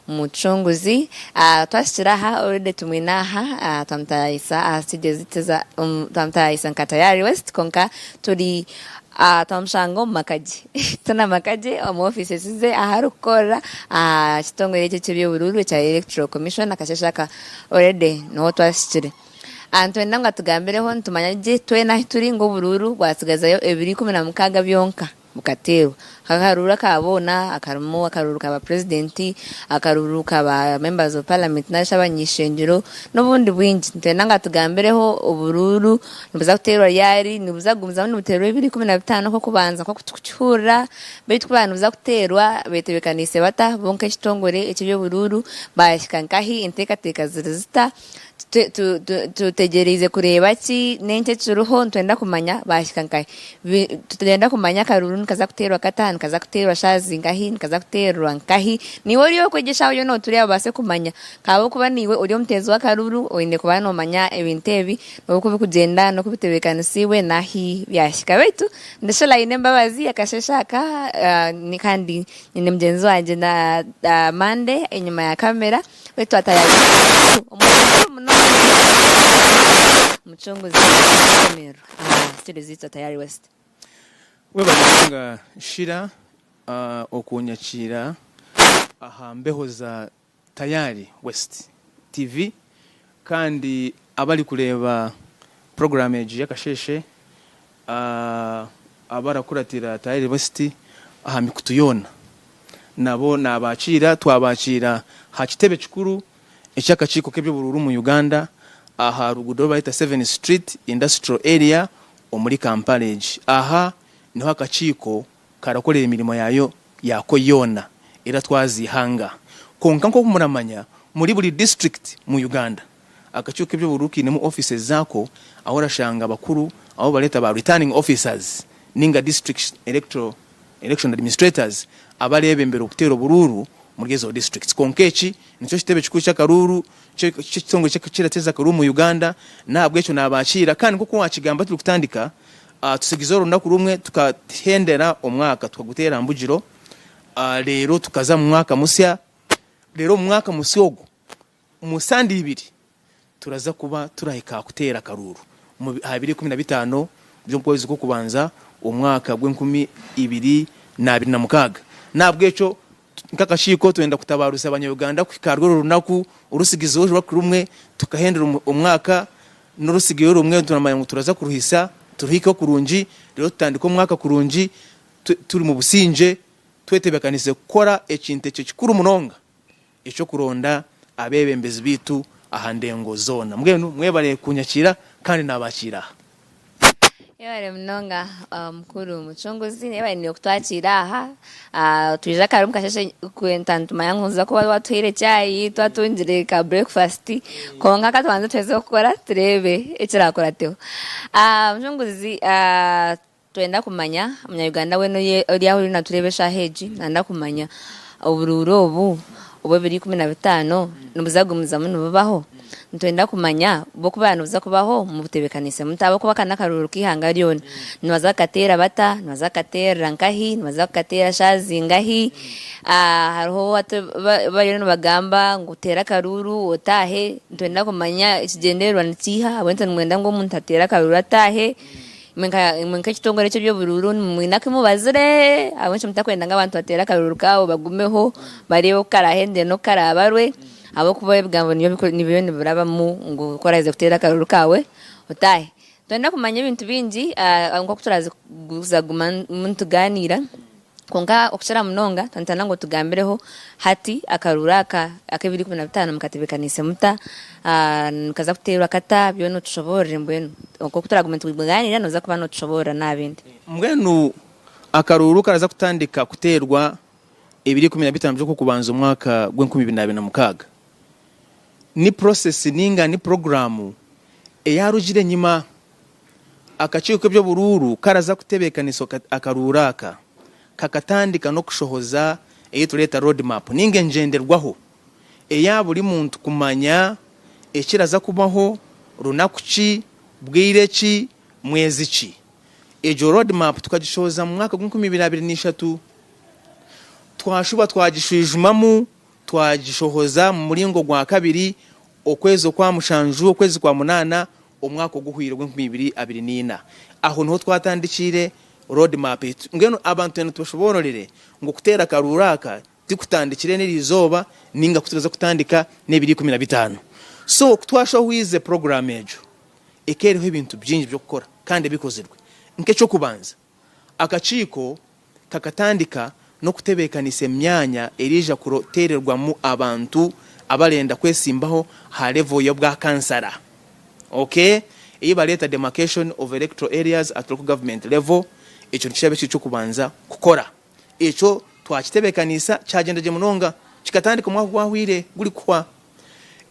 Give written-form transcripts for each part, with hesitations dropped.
Mucunguzi. Twahikire aha already tumwine aha twamutayayisa aha studio zaitu eza twamutayayisa nka Tayari West kwonka turi twamushanga omu maka gye ti na maka gye omu offices ze ahu arikukorera aha kitongore eki eky'eby'oburuuru ekya Electoral Commission akasheeshe aka already niho twahikire. Nitwenda ngu atugambireho nitumanya gye twena ahu turi ngu oburuuru bwatsigazayo ebiro 16 byonka. Bukateerwa. Akaruuru aka boona akarimu akaruuru ka ba purezidenti, akaruuru ka ba members of parliament nari shi abany'ishengyero n'obundi bwingi. Nitwenda ngu atugambireho oburuuru nibuza kuteerwa ryari, nibuza kugumizamu nibuteerwa ebiro 15 nk'okubanza nk'oku turikukihurira, beitu ku bwaba nibuza kuteerwa betebeekaniise bata bo nk'ekitongore eky'eby'oburuuru baahika nkahi, enteekateeka ziri zita? Tutegyereize kureeba ki? N'enki ekiriho? Nitwenda kumanya baahika nkahi. Nitwenda kumanya akaruuru nikaza kuteerwa kata, nikaza kuteerwa shaaha zingahi, nikaza kuteerwa nkahi. Naiwe ori okwo eshaaha yoona otureeba obaase kumanya. Ahabw'okuba naiwe ori omuteezi w'akaruuru oine kuba noomanya ebintu ebi n'oku birikugyenda n'oku bitebeekanisiibwe n'ahu byahika. Beitu ndi Sheila Ainembabazi akasheeshe aka kandi nyine mugyenzi wangye na Monday enyima ya kamera. Beitu twataayaayira omuntu mukuru munonga omucunguzi w'okushemererwa aha studio zaitu za Tayari West. Webale munonga Shira okunyakiira aha mbeho za Tayari West TV kandi abari kureeba puroguraamu egi y'akasheeshe Abarakuratira Tayari West aha mikutu yoona nabo nabakiira. Twabakiira aha kitebe kikuru eky'akakiiko k'eby'oburuuru omu Uganda aha ruguudo oru bareta Seven Street Industrial Area omuri Kampala egi. Aha niho akakiiko karakorera emirimo yaayo yaako yoona eratwaza eihanga. Kwonka nk'oku muramanya muri buri disiturikiti mu Uganda, Akakiiko k'eby'oburuuru kainemu offices zaako ahu orashanga abakuru abu bareeta ba returning officers ninga district electoral election administrators abareebembera okuteera oburuuru omuri ezo districts. Kwonka eki nikyo kitebe kikuru ky'akaruuru ky'ekitongore ekirateeza akaruuru omu Uganda n'ahabw'ekyo naabakiira kandi nk'oku waakigamba turikutandika tutsigize orunaku rumwe tukahendera omwaka tukaguteera mbugiro reero tukaza omu mwaka musya reero omu mwaka musya ogwo Omu sande ibiri turaza kuba turahika aha kuteera akaruuru omu aha biro 15 by'okwezi kw'okubanza omwaka gw'enkumi ibiri n'abiri na mukaaga. N'ahabw'ekyo nk'akakiiko twenda kutabaarusya abanya-Uganda kuhika ahari orwo runaku orutsigizeho orunaku rumwe tukahendera omwaka n'orutsigayo rumwe turamanya ngu turaza kuruhitsya turuhikeho kurungi reero tutandike omwaka kurungi turi mu busingye twetebeekaniise kukora ekintu ekyo kikuru munonga. eky'okuronda abeebembezi baitu aha ndengo zoona. Mbwenu mwebare kunyakiira kandi naabakiira aha. Yebare munonga mukuru Mucunguzi, yebare naiwe kutwakiira aha. Twija kare omu kasheshe kwenda nitumanya ngu noza kuba watuhaire chai, twatungire ka breakfast, kwonka ka tubanze tuheze kukora tureebe ekirakurateho. Mucunguzi Twenda kumanya, omunya-Uganda weena ori ahu ariyo naatureeba eshaaha egi nayenda kumanya oburuuru obu obw'ebiro 15 nibuza kugumizamu nibubaho? Nitwenda kumanya bwo ku buraaba nibuza kubaho mubutebeekaniise muta? Ahabw'okuba aka n'akaruuru k'eihanga ryona. Nibaza kukateera bata? Nibaza kukateerera nkahi? Nibaza kukateera shaaha zingahi? Hariho abariyo nibagamba ngu teera akaruuru otaahe. Nitwenda kumanya ekigyendererwa nikiiha? Ahabw'enki nimwenda ngu omuntu ateere akaruuru ataahe? Imwe nk'ekitongore ky'eby'oburuuru mwine aku mubazire? Ahabw'enki mutakwenda ngu abantu bateere akaruuru kaabo bagumeho bareebe oku karaahendere n'oku karaabarwe? Ahabw'okuba ebigambo nibyo nibirabamu ngu ku oraheza kuteera akaruuru kaawe otaahe. Nitwenda kumanya ebintu bingi nk'oku turaza kuguma nitugaaniira. Kwonka okukira munonga nitwenda ngu otugambireho hati akaruuru aka ak'ebiro 15 mukatebeekaniise muta? Nikaza kuteerwa kata? Byona otushoboorore mbwenu. Nk'oku turaagume nitugaaniira nooza kuba nootushoboorora n'aha bindi. Mbwenu akaruuru karaza kutandika kuteerwa ebiro 15 by'Okw'okubanza omwaka gw'enkumi ibiri n'abiri na mukaaga. Ni process ninga ni puroguraamu eyaarugire enyima. Akakiiko k'eby'oburuuru karaza kutebeekanisa akaruuru aka kakatandika n'okushohoza ei tureeta road map ninga engyenderwaho eya buri muntu kumanya ekiraza kubaho, runaku ki, bwire ki, mwezi ki. Egyo road map tukagishohoza mu mwaka gw'enkumi ibiri abiri n'ishatu. Twashuba twagishwijumamu. Twagishohoza mu muringo gwa kabiri okwezi okwa mushanju okwezi kwa munaana omwaka oguhweire ogw'enkumi ibiri abiri n'ina. Aho niho twatandikiire road map ei mbwenu abantu twena tubashoboororere ngu okuteera akaruuru aka tikutandikire n'eriizooba nainga ku turaza kutandika n'ebiro 15. So ku twashohwize puroguraamu egyo eka eriho ebintu bingi by'okukora kandi ebikozirwe. Nk'eky'okubanza, akakiiko kakatandika n'okutebeekanisa emyanya eriija kuteererwamu abantu abarenda kwesimbaho aha level y'obwa kansara, ok, ei bareeta demarcation of electoral areas at local government level, ekyo nikyo kyabaire kiri eky'okubanza kukora. Ekyo twakitebeekaniisa kyagyenda gye munonga, kikatandika omwaka ogwahweire gurikuhwa.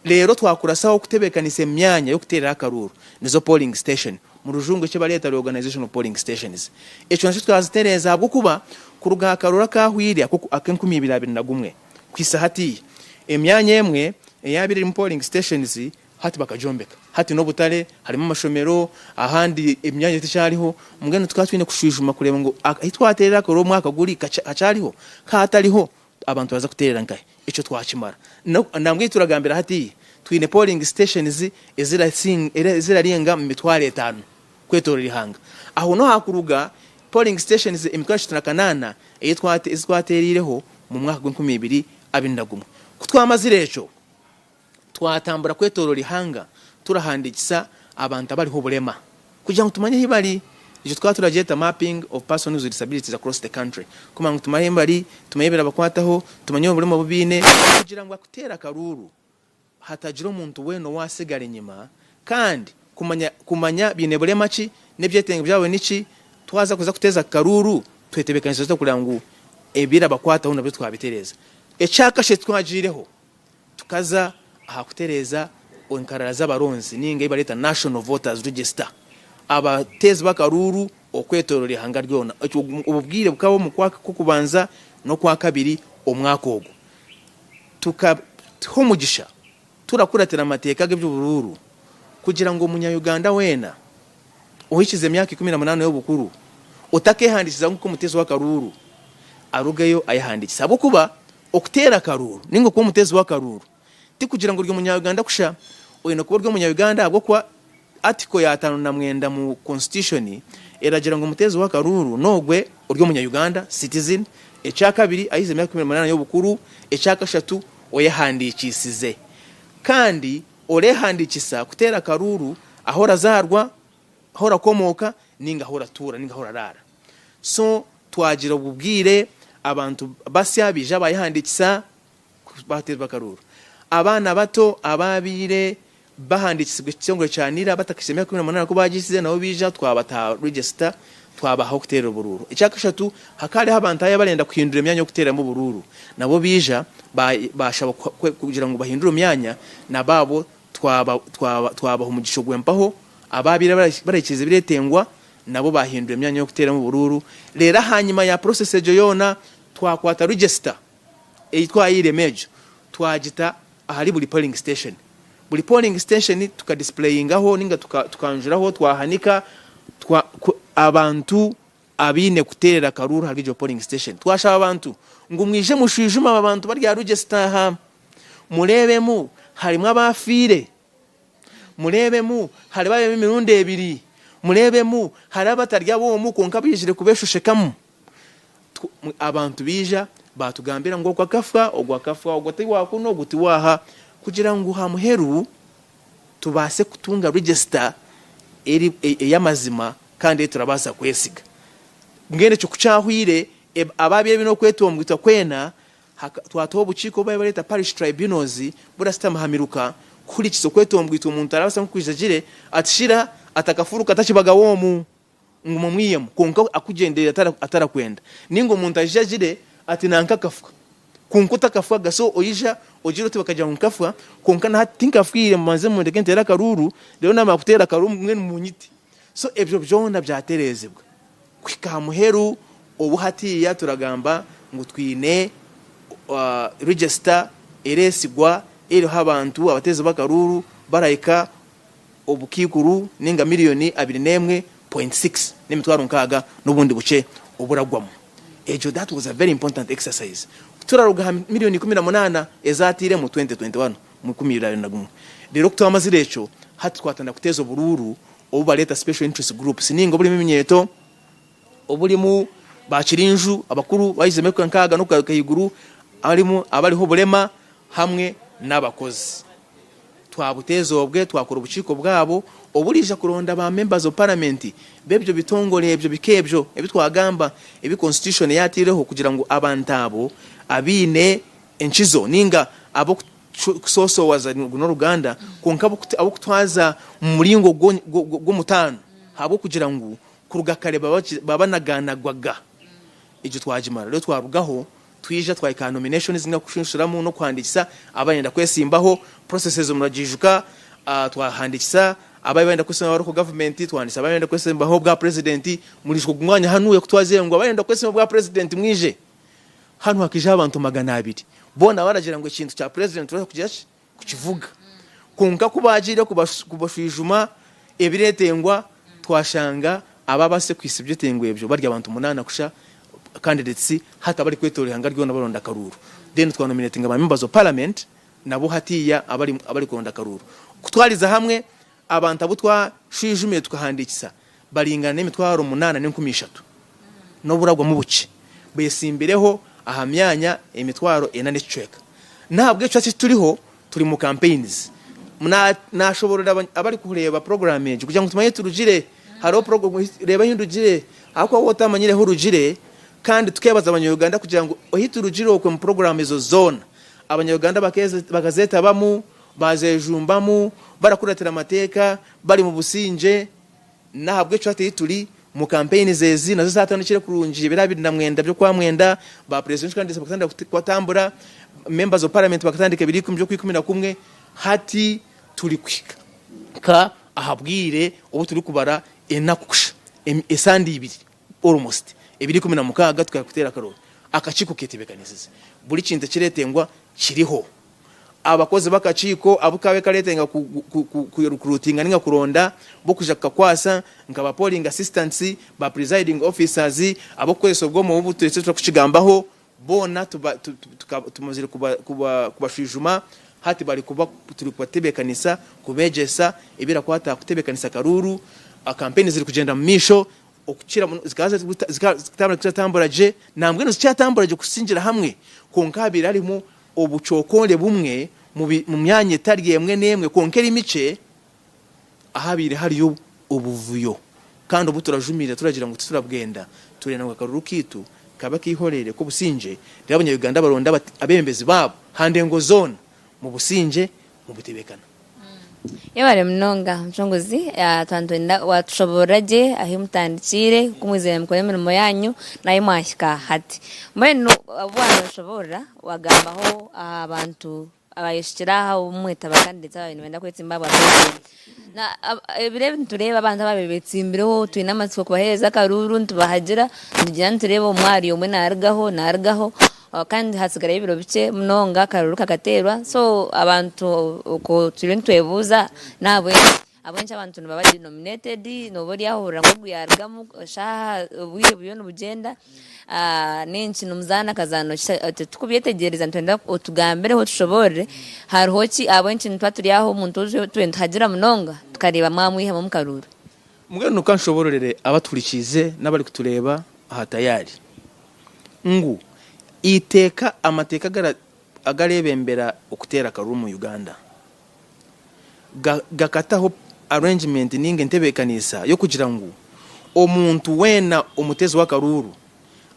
Reero twakurasaho kutebeekanisa emyanya y'okuteerera akaruuru, nizo polling station, mu rujungu eki bareeta reorganisation of polling stations. Ekyo nakyo twazitereeza ahabw'okuba kuruga aha karuuru akaahweire ak'enkumi ibiri 21 kuhitsya hatiiya, emyanya emwe eyaabaire erimu polling stations hati bakagyombeka. Hati n'obutare, harimu amashomero, ahandi emyanya tekyariho. Mbwenu tukaba twine kushwijuma kureeba ngu ahu twateerera akaruuru omwaka guri hakyariho? Ka hatariho, abantu baraza kuteerera nkahi? Ekyo twakimara. Nambwenu turagambira hati twine polling stations ezirarenga mu 50,000 kwetoorora eihanga. Aho niho hakuruga polling stations 38,000 ezi twateereireho mu mwaka gw'enkumi ibiri abiri na gumwe. Ku twamazire ekyo, twatambura kwetoorora eihanga turahandiikisa abantu abariho oburema kugira ngu tumanye ahi bari. Ekyo tukaba turagyeta mapping of persons with disabilities across the country kumanya ngu tumanye ahi bari, tumanye ebirabakwataho, tumanye oburema obu baine kugira ngu akuteera akaruuru hatagira omuntu weena owaasigara enyima kandi kumanya kumanya baine burema ki n'ebyetengo byabo niki, twaza kuza kuteeza akaruuru twetebeekanisa tuta kureba ngu ebirabakwataho nabyo twabitereeza. Ekyakashatu twagiireho. Tukaza aha kutereeza enkarara z'abaronzi ninga ei bareeta National Voters Register, abateezi b'akaruuru okwetoorora eihanga ryona. Ekyo obwo bwire bukaba omu kwaka kw'okubanza n'okwakabiri omwaka ogwo. Tukatuha omugisha turakuratira amateeka g'eby'oburuuru kugira ngu omunya-Uganda weena ohikize emyaka 18 y'obukuru otakeehandiikizaho nk'omuteezi w'akaruuru arugeyo ayehandiikise ahabw'okuba Okuteera akaruuru ninga okuba omuteezi w'akaruuru tikugira ngu ori omunya-Uganda kusha, oine kuba ori omunya-Uganda ahabw'okuba Article ya 59 mu Constitution eragira ngu omuteezi w'akaruuru n'ogwe ori omunya-Uganda, citizen, ekyakabiri ahize emyaka 18 y'obukuru, ekyakashatu oyehandiikiisize kandi oreehandiikisa kuteera akaruuru ahu orazaarwa, ahu orakomooka ninga ahu oratuura ninga ahu oraraara. So twagira obwo bwire abantu basya baija bayehandiikisa bateerwa akaruuru. Abaana bato abaabaire bahandiikisibwe ekitongore kya NIRA batakahikire myaka 18 ku baagihikize nabo baija twabata aha register twabaha okuteera oburuuru. Ekyakashatu hakaba hariho abantu abarenda kuhindura emyanya y'okuteeramu oburuuru nabo baija baashaba kugira ngu bahindure emyanya nabo abo twabaha omugisha ogw'empaho abaabaire barahikiriza ebiretengwa nabo baahindura emyanya y'okuteeramu oburuuru. Reero ahanyima ya process egyo yoona, twakwata register ei twayiiremu egyo, twagita ahari buri polling station. Buri polling station tuka displayingaho ninga tukanjuraho twahanika twa abantu abaine kuteerera akaruuru ahari egyo polling station. Twashaba abantu ngu mwije mushwijume aba bantu bari aha register aha, mureebemu harimu abaafiire. Mureebemu, haribo ab'emirundi ebiri. Mureebemu, hariho abatari ab'omu kwonka baijire kubeeshoshekamu. Abantu baija baatugambira ngu ogu akafa, ogu akafa, ogu ti wa kunu, ogu ti w'aha, kugira ngu aha muheru tubaase kutunga register eri ey'amazima kandi ei turabaasa kwesiga. Mbwenu ekyo ku kyahweire, abaabaire baine okwetombwitwa kwena Twataho obukiiko obu baabaire bareeta Parish Tribunals burasitama aha miruka kuhurikiza okwetombwitwa omuntu arabaasa nk'okwija agire ati shira atakafuruka takibagaho omu ngu mumwihemu kwonka akugyenderera atarakwenda ninga omuntu aije agire ati nanka akafa kwonka otakafaga so oija ogire oti bakagira ngu nkafa kwonka nahati tinkafiire mubanze mundeke nteere akaruuru reero namara kuteera akaruuru mbwenu munyite so ebyo byona byatereezibwa. Kuhika aha muheru obu hatiiya turagamba ngu twine register ereesigwa eriho abantu abateezi b'akaruuru barahika obukaikuru ninga miriyoni 21.6 n'emitwaro nkaaga n'obundi bukye oburagwamu. Egyo that was a very important exercise. Turaruga aha million 18 ezatiiremu 2021 mu 2021. Reero ku twamazire ekyo, hati twatandika kuteeza oburuuru obu bareeta special interest groups ninga oburimu eminyeeto, oburimu ba kirinju abakuru abahikize emyaka nkaaga n'okugaruka ahaiguru, harimu abariho oburema hamwe n'abakozi. Twabuteeza obwe twakora obukiiko bwabo oburiija kuronda ba members of parliament b'ebyo bitongore ebyo bika ebyo ebi twagamba ebi constitution yateireho kugira ngu abantu abo abaine enkizo ninga ab'okusoosowaza oru n'oruganda kwonka ab'okutwaza omu muringo gw'omutaano ahabw'okugira ngu kuruga kare babanagaanagwaga. Egyo twagimara reero twarugaho Twija twahika aha nominations ninga kushushuramu n'okuhandiikisa abarenda kwesimbaho, processes muragiijuka, twahandiikisa abari barenda kwesimbaho aba local government, twahandiikisa abarenda kwesimbaho obwa president, muriijuka ogu mwanya hanuya ku twazire ngu abarenda kwesimbaho obwa president mwije, hanu hakaijaho abantu 200 boona baragira ngu ekintu kya president turaza kugira ki? Kukivuga. Kwonka ku baagiire kubashwijuma ebireetengwa, twashanga ababaasize kuhitsya ebyetengo ebyo bari abantu munaana kusha, candidates, hati abarikwetoorora eihanga ryona baronda akaruuru. Then twanominatinga ba members of parliament nabo hatiiya abarikuronda akaruuru. Kutwariza hamwe, abantu abu twashwijumire tukahandiikisa baringana n'emitwaro 8,300 n'oburagwamu bukye beesimbireho aha myanya 4000 n'ekicweka. N'ahabw'ekyo hati eki turiho turi mu campaigns. Naashoboorora abarikureeba puroguraamu egi kugira ngu tumanye turugire hariho reeba ahu ndugire ahabw'okuba waaba otamanyire ahu orugire kandi tukeebaza abanya-Uganda kugira ngu ahu turugire okwe omu puroguraamu ezo zoona abanya-Uganda bakazeetabamu, baazejumbamu, barakuratira amateeka, bari mu busingye. N'ahabw'ekyo hati ei turi omu campaigns ezi nazo zatandikire kurungi ebiro 29 by'Okwamwenda, ba presidential candidates bakatandika kubatambura, members of parliament bakatandika ebiro ikumi by'Okwikumi-na-kumwe, hati turi kuhika aha bwire obu turikubara enaku kusha, esande ibiri almost, ebiro 16 tukahika kuteera akarooro. Akakiiko ketebekanisize, buri kintu ekiretengwa kiriho. Abakozi b'akakiiko abu kaabaire kareetenga ku recruitinga ninga kuronda b'okwija kukakwasa nka ba polling assistants, ba presiding officers, ab'okukozesa obwoma obu twese turikukigambaho, boona tumazire kubashwijuma hati barikuba turi kubatebeekanisa kubeegyesa ebirakwata aha kutebeekanisa akaruuru. Kampeyini zirikugyenda omu maisho okukira muno zikaba zitambura gye nambwenu zikyatambura gye kusingira hamwe kwonka habaire harimu obucookore bumwe mu myanya etari emwe n'emwe kwonka eri mikye ahabaire hariyo obuvuyo kandi obu turajumirira turagira ngu titurabwenda turenda ngu akaruru kaitu kabe ak'eihoreere k'obusingye reero abanya-Uganda baronde abeebembezi baabo aha ndengo zoona mu busingye mu butebeekana. Yebare munonga Mucunguzi, twaba nitwenda watushoboorora gye ahu mutandikiire, oku mwizire nimukora emirimo yaanyu n'ahu mwahika hati. Mbwenu obu waaba noshoboorora wagambaho aha bantu abayeshukire aha abu mweta ba candidates ababaire nibenda kwetsimba ahabwa president. Ebiro ebi nitureeba abantu ababaire betsimbireho twine amatsiko kubaheereza akaruuru nitubahagira, nitugyenda nitureeba omwe ari omwe narugaho narugaho Kandi hatsigarayo ebiro bikye munonga akaruru kakateerwa so abantu okwo turiyo nitwebuuza n'ahabw'enki ahabw'enki abantu nibaba denominated nooba ori aho ohurira ngu ogu yaarugamu eshaaha obwire buriyo nibugyenda n'enki nimuzaana akazaano ki titukubyetegyereza nitwenda otugambireho otushoboorore hariho ki ahabw'enki nituba turi aho omuntu ou turiyo nituhagira munonga tukareeba mwamwihamu omu karuuru. Mbwenu ka nshoboororere abatuhurikiize n'abarikutureeba aha Tayari. Ngu eiteeka amateeka agarebembera okuteera akaruru omu Uganda gakataho arrangement ninga entebekanisa yokugira ngu omuntu weena omuteezi w'akaruuru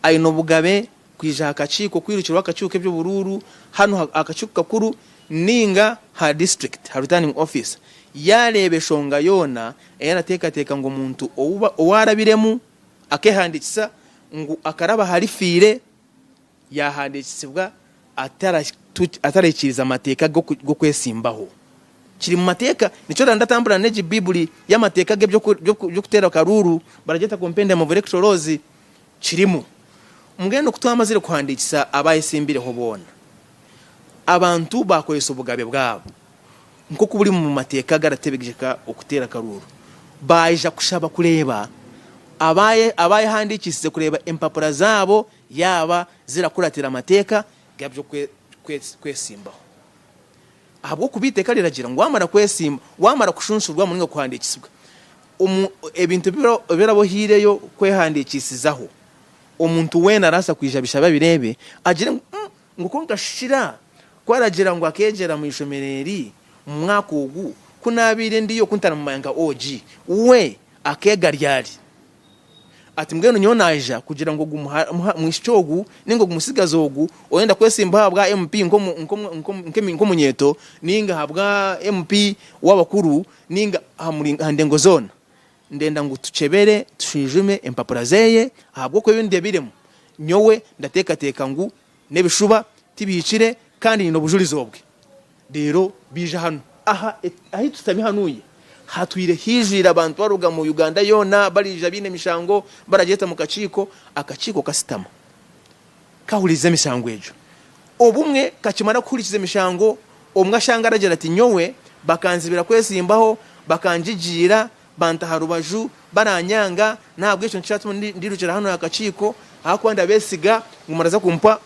aine obugabe kwija aha kakiiko kwirukiraho akakiiko k'eby'oburuuru hanu aha kakiiko kakuru ninga ha district ha returning officer yareeba eshonga yoona ei arateekateeka ngu omuntu ou arabiremu Akeehandiikisa ngu akaraba ahari fiire yaahandiikisibwa atarahikiiriza mateeka g'okwesimbaho. Kiri mu mateeka. Nikyo oraba ndatambura n'egi Baiburi y'amateeka g'eby'okuteera akaruuru, baragyeta Compendium of Electoral Laws, kirimu. Mbwenu ku twamazire kuhandiikisa abaayetsimbireho boona, abantu baakoresa obugabe bwabo nk'oku buri mu mateeka agaratebegyeka okuteera akaruuru, baija kushaba kureeba. Abayehandiikisize kureeba empapura zaabo yaaba zirakuratira amateeka g'eby'okwesimbaho. Ahabw'okuba eiteeka riragira ngu waamara kwesimba, waamara kushunshurwamu nainga kuhandiikisibwa, omu ebintu ebi oraba ohaireyo kwehandiikisizaho, omuntu weena arabaasa kwija abishabe abireebe, agire ngu, Umm, ngu kwonka shira ku aragira ngu akeegyera omu ishomero eri omu mwaka ogu, ku naabaire ndiyo ku ntaramumanya nka OG, we akeega ryari? Ati, Mbwenu nyowe naija kugira ngu ogu mwishiki ogu nainga ogu mutsigazi ogu orenda kwesimbaho ahabwa MP nk'omunyeeto nainga ahabwa MP w'abakuru nainga aha ndengo zoona, ndenda ngu tukyebere tushwijume empapura ze ahabw'okuba ebi ndebiremu nyowe ndateekateeka ngu n'ebishuba tibihikire kandi nyine obujurizi obwe. Reero baija hanu. Aha ahi tushutami hanuya hatwire haijwire abantu baruga mu Uganda yoona bariija baine emishango baragyeta mu kakiiko, akakiiko kasitama kahurikiza emishango egyo. Obumwe kakimara kuhurikiza emishango omwe ashanga aragira ati nyowe bakanzibira kwesimbaho, bakangigiira, banta aha rubaju, baranyanga n'ahabw'ekyo nikyo kyatuma ndirukira hanu aha kakiiko ahakuba ndabesiga ngu muraza kumpa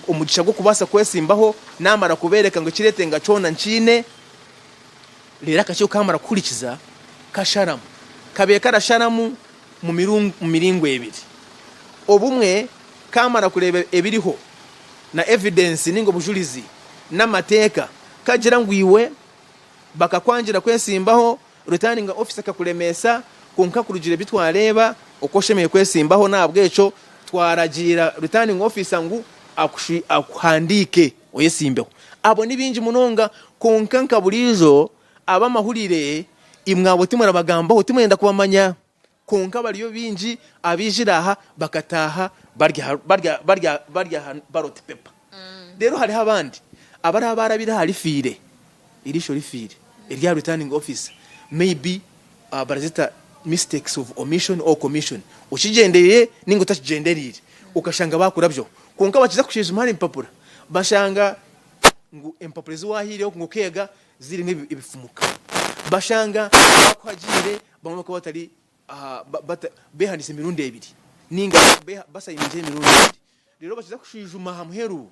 omugisha gw'okubaasa kwesimbaho naamara kubeereka ngu ekireetenga kyona nkiine. Reero akakiiko kaamara kuhurikiza kasharamu. Kabaire karasharamu mu miringo ebiri. Obumwe kaamara kureeba ebiriho na evidence nainga obujurizi n'amateeka kagira ngu iwe bakakwangira kwesimbaho, returning officer akakuremesa, kwonka kurugiirira ebi twareeba oku oshemereire kwesimbaho n'ahabw'ekyo twaragiira returning officer ngu akuhandiike oyesimbeho. Abo ni baingi munonga kwonka nka buriijo ab'amahurire imwe abo timurabagambaho timurenda kubamanya. Kwonka bariyo baingi abaijire aha bakataaha bari aha ballot paper. Reero hariho abandi abaraba barabire aha rifiire, eriisho rifiire erya returning officer maybe barazeta mistakes of omission or commission okigyendereire ninga otakigyendereire okashanga bakurabyaho. Kwonka bakiza kushwijuma hariya empapura bashanga ngu empapura ezi wahaireho ngu okeega zirimu ebifumuka. Bashanga bakuhagiire Bamwe bakaba batari aha behandiise emirundi ebiri ninga basayiningire emirundi ebiri. Reero bakiza kushwijuma aha muheru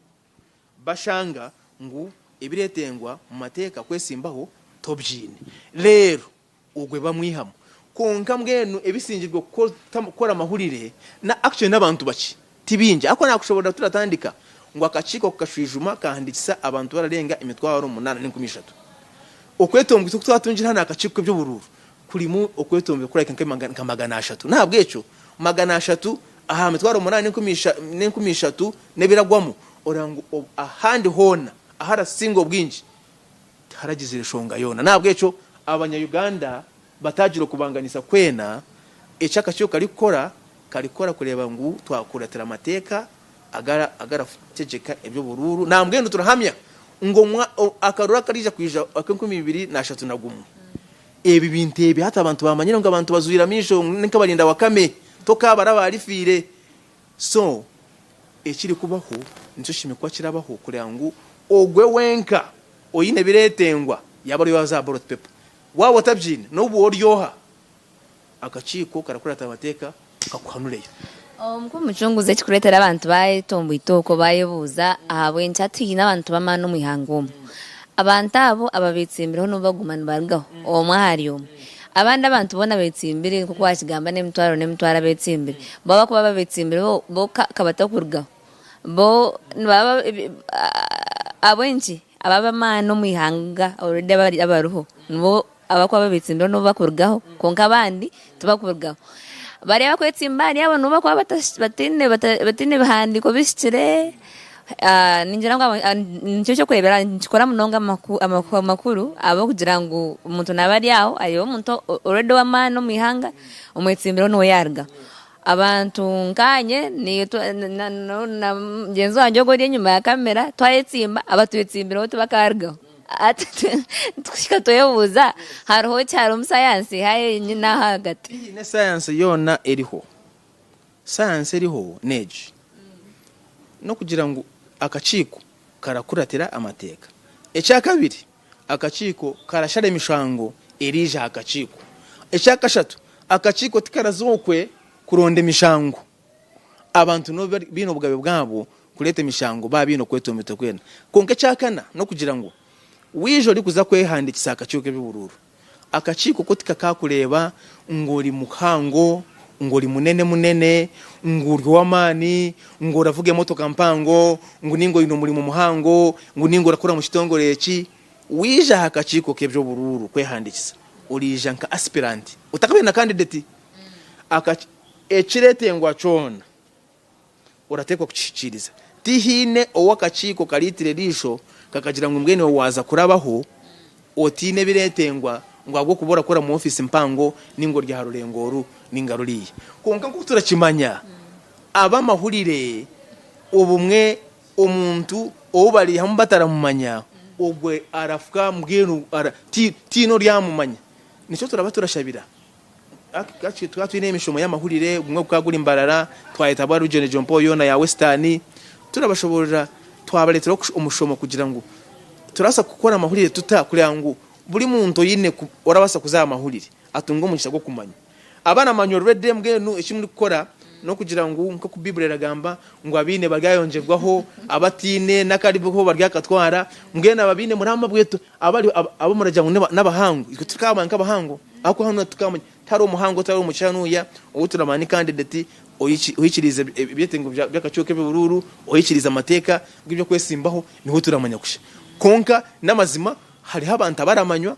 bashanga ngu ebiretengwa omu mateeka kwesimbaho tobyine. Reero ogwe bamwihamu. Kwonka mbwenu ebisingirwe kukora amahurire na actually n'abantu bakye ti baingi. Ahakuba nakushoborora turatandika ngu akakiiko kukashwijuma kahandikisa abantu bararenga 8,003. Okwetombwita oku twatungire hanu aha kakiiko k'eby'oburuuru kurimu okwetombwita okurahika nka 300. N'ahabw'ekyo 300 aha 8,003 n'ebiragwamu, oreba ngu ahandi hoona aharasinga obwingi tiharagizire shonga yoona. N'ahabw'ekyo abanya-Uganda bataagira okubanganisa kwena, eki akakiiko karikukora, karikukora kureeba ngu twakuratira amateeka agarategyeka eby'oburuuru. Nambwenu turahamya ngu akaruru akaraija kwija ak'e2031, ebi bintu ebi hati abantu baamanyire ngu abantu bazwire amaisho ni nk'abarinda wakame, tokaabara abaarifiire. So ekirikubaho nikyo kimwe kuba kirabaho kureeba ngu ogwe wenka oine ebireetengwa yaaba ariwe waaza aha ballot paper. Waaba otabyine n'obu ori oha, Akakiiko karakurata amateeka kakuhanureyo. Omukuru Mucunguzi ekirikureetera abantu bayetomboita okwo bayebuuza ahabw'enki hati haine abantu b'amaani omu ihanga omu. Abantu abo ababetsimbireho nibo baguma nibarugaho omwe ahari omwe. Abandi abantu boona betsimbire nk'oku wakigamba n'emitwaro n'emitwaro abetsimbire bo abakuba babetsimbireho bo kabatakurugaho bo nibaba ahabw'enki abo ab'amaani omu ihanga already abariho nibo Abakuba babetsimbire nibo bakurugaho kwonka abandi tibakurugaho. Bariya abakwetsimba ahari abo nibo bakuba bataine bihandiiko bihikire, ningira ngu nikyo ky'okureeberaho nikikora munonga amakuru ahabw'okugira ngu omuntu naaba ari aho areeba omuntu already ow'amaani omu ihanga omwetsimbireho niwe yaarugaho. Abantu nkaanye na mugyenzi wangye ogwo ori enyima ya kamera twayetsimba abatwetsimbireho tibakarugaho. Hati nituhika twebuuza hariho ki harimu sayansi yenyine aho ahagati. Tihaine sayansi yoona eriho. Sayansi eriho n'egi, n'okugira ngu akakiiko karakuratira amateeka. Ekyakabiri, akakiiko karashara emishango eriija aha kakiiko. Ekyakashatu, Akakiiko tikaraza okwe kuronda emishango. Abantu n'obu baine obugabe bwabo kureeta emishango baaba baine okwetombita kwena. Kwonka ekyakana n'okugira ngu waija orikuza kwehandiikisa aha kakiiko k'eby'oburuuru, akakiiko ko tikakaakureeba ngu ori muhango, ngu ori munene munene, ngu ori ow'amaani, ngu oravuga emotoka mpango, ngu nainga oine omurimo muhango, ngu nainga orakora omu kitongore eki. Waija aha kakiiko k'eby'oburuuru kwehandiikisa, oriija nka aspirant, otakabaire na candidate. Ekiretengwa kyona orateekwa kukihikiiriza. Tihaine ou akakiiko kariitira eriisho kakagira ngu mbwenu iwe waaza kurabaho otaine ebiretengwa ngu ahabw'okuba orakora omu ofiisi mpango nainga ori aha rurengo oru nainga ruriya. Kwonka nk'oku turakimanya, ab'amahurire obumwe omuntu ou bariihamu bataramumanya, ogwo arafa mbwenu tihaine oryamumanya. Nikyo turaba turashabira. Twaba twine emishomo y'amahurire, gumwe gukaba guri Mbarara, twayeta aba region egyo mpaho yoona ya Western, turabashoboorora twabareetera omushomo kugira ngu turabaasa kukora amahurire tuta kureba ngu buri muntu oine orabaasa kuza aha mahurire atunge omugisha gw'okumanya. Abaramanya already mbwenu eki murikukora n'okugira ngu nk'oku Baiburi eragamba ngu abaine baryayongyerwaho, abataine n'akariho baryakatwara, mbwenu abo abaine muramba bwetu Abari abu muragira ngu n'abahangu, itwe titukaabamanya nk'abahangu, ahabw'okuba hanu titukaamanya, tihariho omuhangu otari omu kishanuuya ou turamanya ni kandideti ohikiriize ebyetengo by'akakiiko k'eby'oburuuru, ohikiriize amateeka g'eby'okwesimbaho, niwe turamanya kusha. Kwonka n'amazima hariho abantu abaramanywa,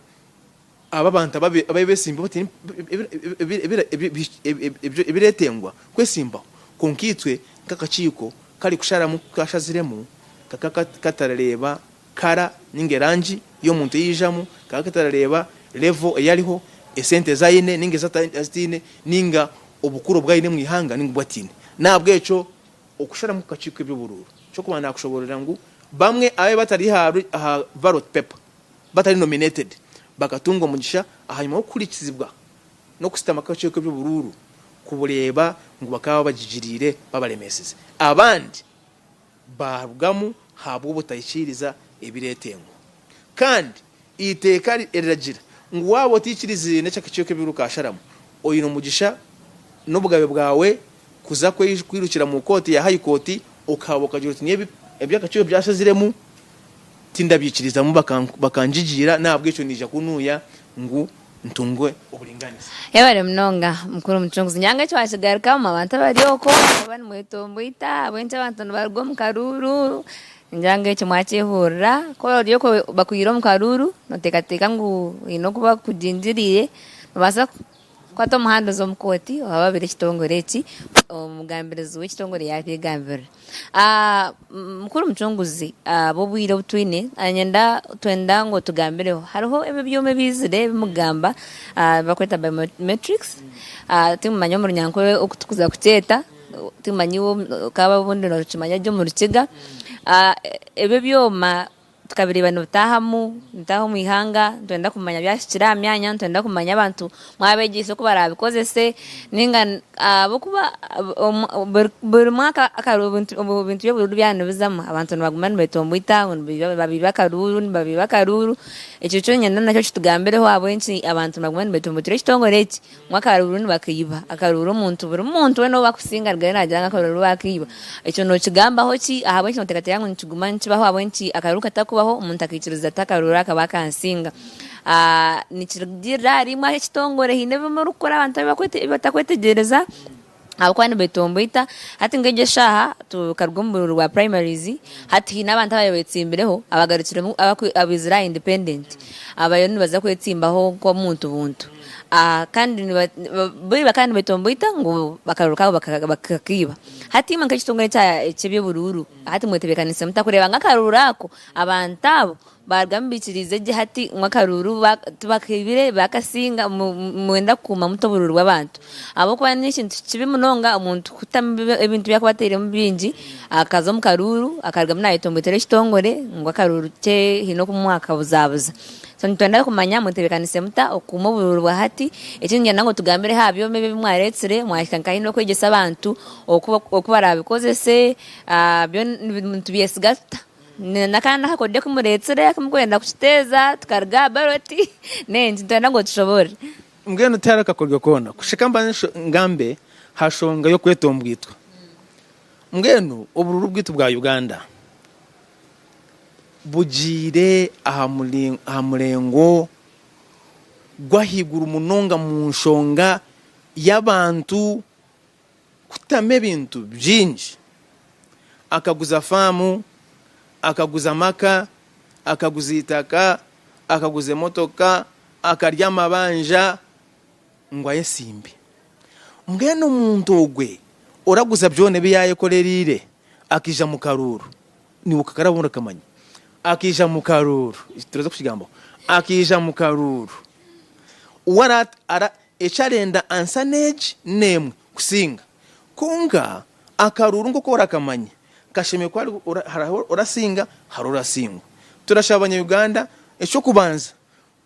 abo abantu abeesimbaho bataine ebiretengwa kwesimbaho, kwonka itwe nk'akakiiko karikusharamu ku kashaziremu kakaba katarareeba kara ninga erangi y'omuntu ei yijamu, kakaba katarareeba level ei ariho, esente ezi aine ninga ezi ataine, ninga obukuru obu aine omu ihanga ninga obu ataine. N'ahabw'ekyo okusharamu kukakiiko k'eby'oburuuru ky'okubanza nakushoboorora ngu bamwe ababaire batari aha ballot paper, batari nominated, bakatunga omugisha ahanyima y'okuhurikizibwa n'okusitama kw'akakiiko k'eby'oburuuru kubureeba ngu bakaba babagigiriire babaremesize. Abandi baarugamu ahabw'obutahikiiriza ebireetengwa. Kandi eiteeka riragira ngu waaba otaikiriziine n'eky'akakiiko k'ebibi kaasharamu, oine omugisha n'obugabe bwawe kuza kwirukira mu kooti ya High Court okahaba okagira oti nyowe eby'akakiiko ebi byashaziremu tindabyikirizamu bakangigiira n'ahabw'ekyo niija kunuuya ngu ntungwe oburingaaniza. Yebare munonga mukuru mucunguzi. Nyanga eki wakigarukamu abantu abari okwo muba nimwetomboita ahabw'enki abantu nibaruga omu karuuru ningira ngu ekyo mwakyehurira ku ori okwo bakwihire omu karuuru noteekateeka ngu haine oku bakugingiriire nobaasa kukwata omuhanda oze omu kooti ohababire ekitongore eki omugambirizi w'ekitongore yabyegambirira. Mukuru Mucunguzi, ahabw'obwire obu twine, niinyenda twenda ngu otugambireho. Hariho ebi ebyoma ebiizire ebi mukugamba ebi barikweta biometrics, tikumanya omu Runyankore oku turikuza kukyeta, tikumanya iwe okaba obundi nookimanya gye omu Rukiga. Ebi ebyoma Tukabireeba nibitaahamu, nibitaaha omu ihanga, nitwenda kumanya byahikire aha myanya, nitwenda kumanya abantu mwabegyesa oku baraabikozese ninga ahabw'okuba buri mwaka ebintu by'obururu byaba nibizamu abantu nibaguma nibetomboita ngu nibabiiba akaruuru, nibabiiba akaruuru, ekyo kyo niinyenda nakyo kitugambireho ahabw'enki abantu nibaguma nibetomboitera ekitongore eki. Ngu akaruuru nibakaiba, akaruuru omuntu buri muntu weena ou bakusinga arugayo naagira ngu akaruuru baakaiba. Ekyo nookigambaho ki? Ahabw'enki nooteekateeka ngu nikiguma nikibaho? Ahabw'enki akaruuru katakubaho omuntu akaikiriza ati akaruuru aka baakansinga? Nikirugiirira ahari imwe ah'ekitongore haine ebi murikukora abantu ebi batakwetegyereza ahabw'okuba nibetomboita. Hati nk'egi eshaaha tukaruga omu buruuru bwa primaries, hati haine abantu ababaire betsimbireho abagarukiremu abaizire aha independent abariyo nibaza kwetsimbaho nk'omuntu buntu. Kandi bo bakaba nibetomboita ngu akaruru kaabo bakakaiba. Hati imwe nk'ekitongore eky'eby'oburuuru hati mwetebeekanise muta kureeba ngu akaruru ako abantu abo baarugamu baikiriize gye hati ngu akaruru tibakaibire baakasinga mwenda kukuuma muta oburuuru bw'abantu? Ahabw'okuba n'ekintu kibi munonga omuntu kutamu ebintu ebi arikuba atairemu bingi akaza omu karuuru akarugamu naayetomboitera ekitongore ngu akaruru ke haine oku mwakabuzabuza. So nitwenda kumanya mwetebeekanise muta okukuuma oburuuru bwa hati? Ekindi niinyenda ngu otugambireho aha byoma ebi ebi mwareetsire, mwahika nkahi n'okwegyesa abantu oku baraabikozese, byo nitubyesiga tuta? N'akandi n'akakodyo aku mureetsire aku murikwenda kukiteeza tukaruga aha baloti n'enki? Nitwenda ngu otushoboorore. Mbwenu tihariho akakoryo koona. Kusheka mbanze ngambe ha shonga y'okwetombwitwa. Mbwenu obururu bwaitu bwa Uganda bugiire aha murengo gw'ahaiguru munonga mu nshonga y'abantu kutamu ebintu bingi. Akaguza faamu, akaguza amaka, akaguza eitaka, akaguza emotoka, akarya amabanja ngu ayesimbe. Mbwenu omuntu ogwe oraguza byona ebi yaayekorereire akaija mu karuuru, niiwe okakaraba obundi okamanya, akaija mu karuuru, turaza kukigambaho, akaija mu karuuru, we eki arenda ansa n'egi n'emwe kusinga. Kwonka akaruuru nk'oku orakamanya, kashemereire kuba hariho hariho orasinga hariho orasingwa. Turashaba abanya-Uganda eky'okubanza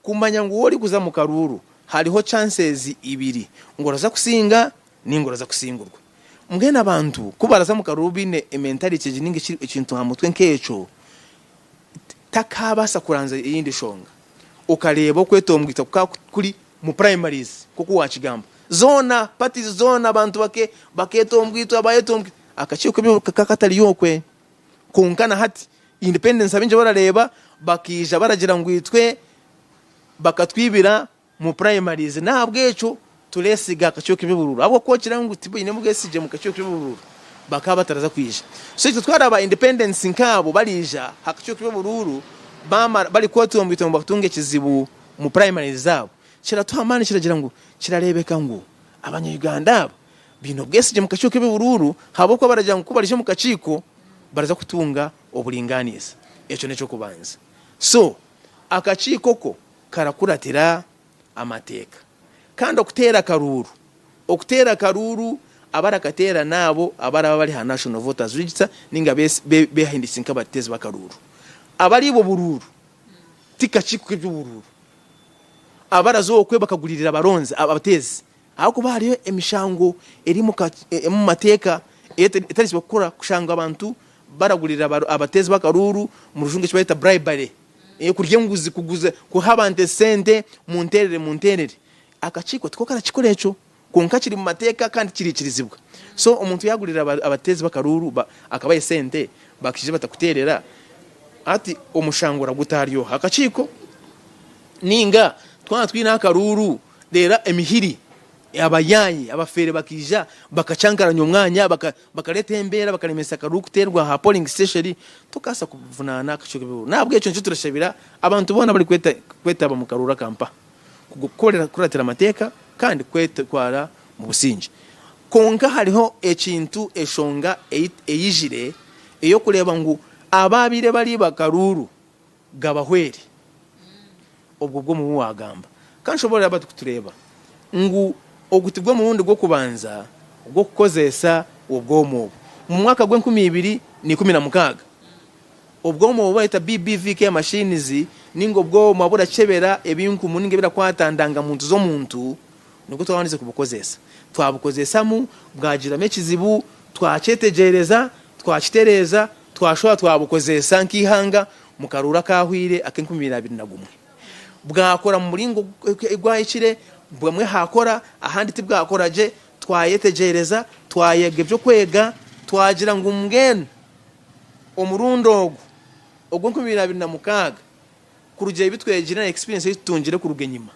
Kumanya ngu orikuza mu karuuru hariho chances ibiri ngu oraza kusinga ninga oraza kusingurwa. Mbwenu abantu ku baraza mu karuuru baine ementality egi ninga ekintu aha mutwe nk'ekyo, takabaasa kuranzya eyindi nshonga. Okareeba okwetombwita kukaba kuri mu primaries nk'oku wakigamba. Zoona parties zoona abantu baketombwitwa bayetombwitwa akakiiko kakaba katariyo okwe. Kwonka na hati independence abaingi barareeba bakaija baragira ngu itwe bakatwibira mu primaries nahabwekyo turesiga akakiiko k'eby'oburuuru ahabw'okuba okira ngu tibaine bwesigye mu kakiiko k'eby'oburuuru bakaba bataraza kwija. So itwe twaraba independence nkaabo bariija aha kakiiko k'eby'oburuuru bamara bari kwetombwita ngu bakutunga ekizibu mu primaries zaabo kiratuha amaani kiragira ngu kirareebeka ngu abanya Uganda aba Baine obwesigye mu kakiiko k'eby'oburuuru ahabw'okuba baragira ngu ku barije omu kakiiko baraza kutunga oburingaaniza. Ekyo n'eky'okubanza. So, akakiiko ko karakuratira amateeka. Kandi okuteera akaruuru, okuteera akaruuru abarakateera n'abo abaraba bari aha National Voters Register ninga beehandiikise nk'abateezi b'akaruuru. Abariiba oburuuru ti kakiiko k'eby'oburuuru. Abaraza okwe bakaguriirira abaronzi, abateezi. Ahakuba hariho emishango eri omu mateeka etarizibwa kukora kushanga abantu baragurira abateezi b'akaruuru omu rujungu eki bareta bribery, kurya enguzi, kuguza, kuha abantu esente munteerere munteerere. Akakiiko tiko karakikora ekyo kwonka kiri mu mateeka kandi kiriikirizibwa. So omuntu yaagurira abateezi b'akaruuru akabaha esente bakaija batakuteerera, hati omushango oraguta ahari oha? Akakiiko? Ninga twaba twine akaruuru Reero emihiri, abayaayi, abafeere bakaija bakakyankaranya omwanya, bakareeta embeera, bakaremesa akaruuru kuteerwa aha polling station, tokabaasa kuvunaana akakiiko k'eby'oburuuru. N'ahabw'ekyo nikyo turashabira abantu boona abarikwetaba omu karuuru aka mpa kukuratira amateeka kandi kwetwara omu busingye. Kwonka hariho ekintu enshonga eyijire ey'okureeba ngu abaabaire bari bakaruuru gabahwere. Obwo bwo omubu waagamba. Ka nshoboorore abarikutureeba ngu ogu tigwo murundi gw'okubanza gw'okukozeesa obwoma obu. Omu mwaka gw'enkumi ibiri na 16, obwoma obu bareta BBVK machines ninga obwoma burakyebera ebinkumu ninga ebirakwata ndangamuntu z'omuntu nibwo twabandize kubukozeesa. Twabukozeesamu bwagiramu ekizibu, twakyetegyereza, twakitereeza, Twashuba twabukozeesa nk'eihanga mu karuuru akaahweire ak'enkumi ibiri na 21. Bwakora mu muringo gwahikire, bumwe haakora ahandi tibwakora gye, twayetegyereza, twayega eby'okwega, twagira ngu mbwenu omurundi ogu ogw'enkumi ibiri na 26 kurugiirira ebi twegire na experience ei tutungire kuruga enyima,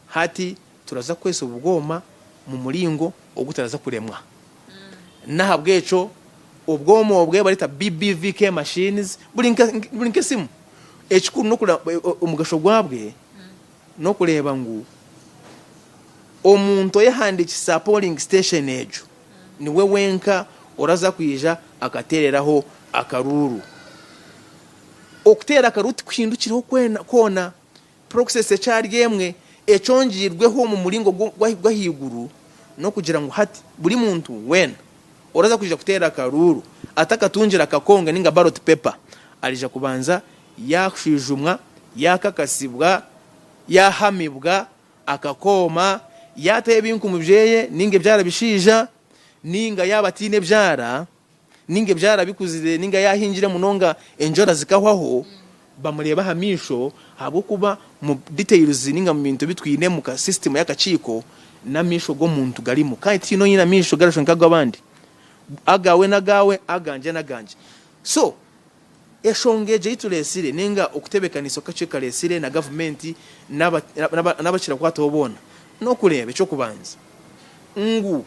hati turaza kukozesa obu bwoma mu muringo ogu turaza kuremwa. N'ahabw'ekyo obwoma obwe bareeta BBVK machines buri nk'esimu. Ekikuru omugasho gwabwe n'okureeba ngu omuntu oyehandiikisa aha polling station egyo niwe wenka oraza kwija akateereraho akaruuru. Okuteera akaruuru tikuhindukireho kwona. Process ekyari emwe ekyongyeirweho omu muringo gw'ahaiguru n'okugira ngu hati buri muntu weena oraza kwija kuteera akaruuru atakatungire akakonge ninga ballot paper arija kubanza yashwijumwa, yakakasibwa, yahamibwa akakooma, yataho ebinkumu byeye ninga ebyara bishaija ninga yaaba ataine ebyara ninga ebyara bikuzire ninga yahingire munonga enjora zikahwaho. bamureebe aha maisho ahabw'okuba mu details ninga mu bintu ebi twine mu ka system y'akakiiko n'amaisho g'omuntu garimu kandi tihaine oine amaisho garashusha nk'ag'abandi. Agaawe n'agaawe, agangye n'agangye. So eshonga egyo ei tureetsire ninga okutebeekanisa oku akakiiko kareetsire na gavumenti n'abakirakwataho boona n'okureeba eky'okubanza ngu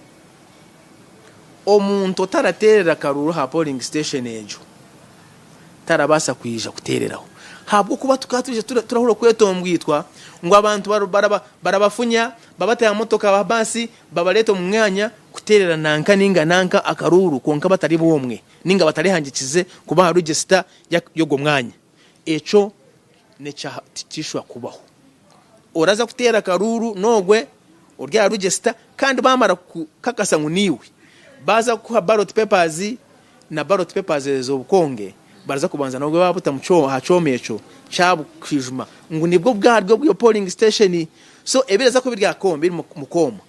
omuntu otarateerera karuuru aha polling station egyo tarabaasa kwija kuteereraho ahabw'okuba tukaba twija turahurira okwetombwitwa ngu abantu barabafunya babate aha motoka aha baasi babareete omu mwanya kuteerera nanka ninga nanka akaruuru kwonka batari bomwe ninga batarehandiikize kuba aha register y'ogwo mwanya. Ekyo tikishwa kubaho. Oraza kuteera akaruuru n'ogwe ori aha register kandi bamara kukakasa ngu niiwe, baaza kukuha ballot papers na ballot papers ez'obukonge baraza kubanza nabwo baabuta aha kyoma ekyo kyabushwijuma ngu nibwo bwaryo bw'eyo polling station. So ebiraza kuba biri aha kooma biri omu kooma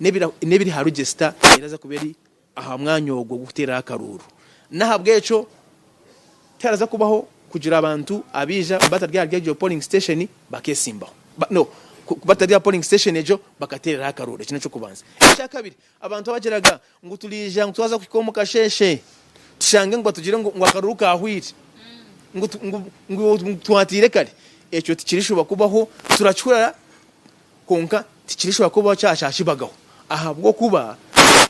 n'ebiri aha register eraza kuba eri aha mwanya ogwo ogw'okuteeraho akaruuru. N'ahabw'ekyo tiharaza kubaho kugira abantu abaija batari ahari egyo polling station bakesimbaho. No, batari aha polling station egyo bakateereraho akaruuru. Ekyo n'eky'okubanza. Ekyakabiri, abantu abagiraga ngu turiija ngu twaza kuhika omu kasheeshe tushange ngu batugire ngu akaruuru kaahwire, ngu ngu twatiire kare. Ekyo tikirishuba kubaho, turakihurira Kwonka tikirishobora kubaho kyaba kyakibagaho, ahabw'okuba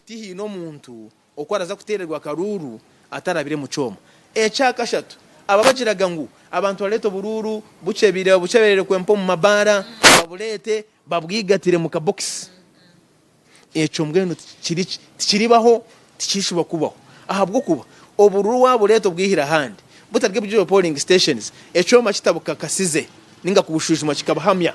tihaine omuntu oku araza kuteererwa akaruuru atarabire mu kyoma. Ekya kashatu, aba bagiraga ngu abantu bareete oburuuru bukyebire babukyeberere kwempa omu mabaara babureete babwigatire mu kabokisi. Ekyo mbwenu tikiribaho, tikirishobora kubaho ahabw'okuba oburuuru wabureeta obwihire ahandi butari bw'ebyo polling stations, ekyoma kitabukakasize ninga kubushwijuma kikabuhamya.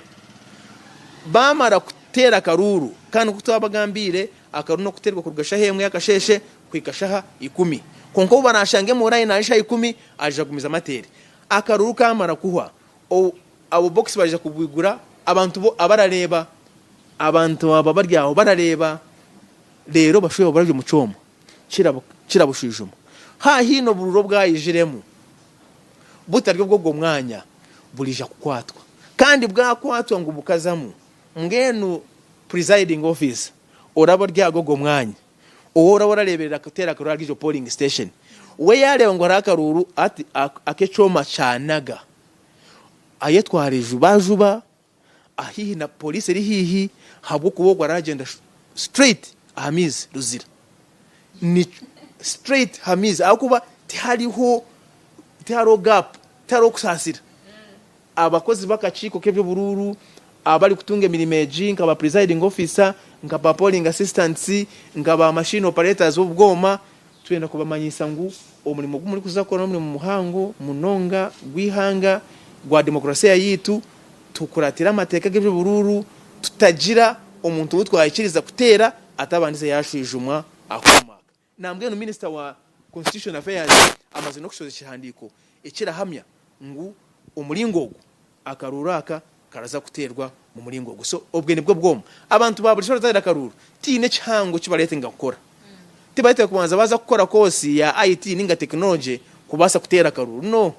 Bamara kuteera akaruuru kandi nk'oku twabagambiire akaruuru n'okuteerwa kuruga shaaha emwe y'akasheeshe kuhika shaaha ikumi. Kwonka ou baraashange omu layini ahari shaaha ikumi aija kugumizamu ateere. Akaruuru kaamara kuhwa, obubokisi baija kubwigura abantu bo abarareeba. Abantu aba bari aho barareeba, reero bashube baburabye omu kyoma kirabushwijuma. Haahaine obururu obwayijiremu butari obw'ogwo mwanya, burija kukwatwa. Kandi bwakwatwa ngu bukazamu, mbwenu presiding officer oraba ori aha gw'ogwo mwanya, ou oraba orareeberera kuteera akaruuru ahari egyo polling station, we yaareeba ngu hariho akaruuru ati ak'ekyoma kyanaga, ayetware jubajuba ahaihi na police eri haihi ahabw'okuba ogwo aragyenda straight aha maizi Luzira ni straight aha maizi ahabw'okuba tihariho tihariho gap tihariho kusaasira abakozi b'akakiiko k'eby'oburuuru abari kutunga emirimo egi nka ba presiding officer nka ba polling assistants nka ba machine operators b'obwoma twenda kubamanyisa ngu omurimo ogu murikuza kukora n'omurimo muhango munonga gw'eihanga gwa demokrasiya yaitu. Tukuratire amateeka g'eby'oburuuru tutagira omuntu ou twahikiriza kuteera atabandize yaashwijumwa akooma aka. Nambwenu Minisita wa Constitution Affairs amazire n'okushohoza ekihandiiko ekirahamya ngu omuringo ogu akaruuru aka karaza kuteerwa mu muringo ogu. So obwe nibwo bwoma. Abantu ba burijo barateera akaruuru tihaine ekihango eki bareetenga kukora. Tibareetenga kubanza baaza kukora koosi ya IT ninga tekinologye kubaasa kuteera akaruuru. No!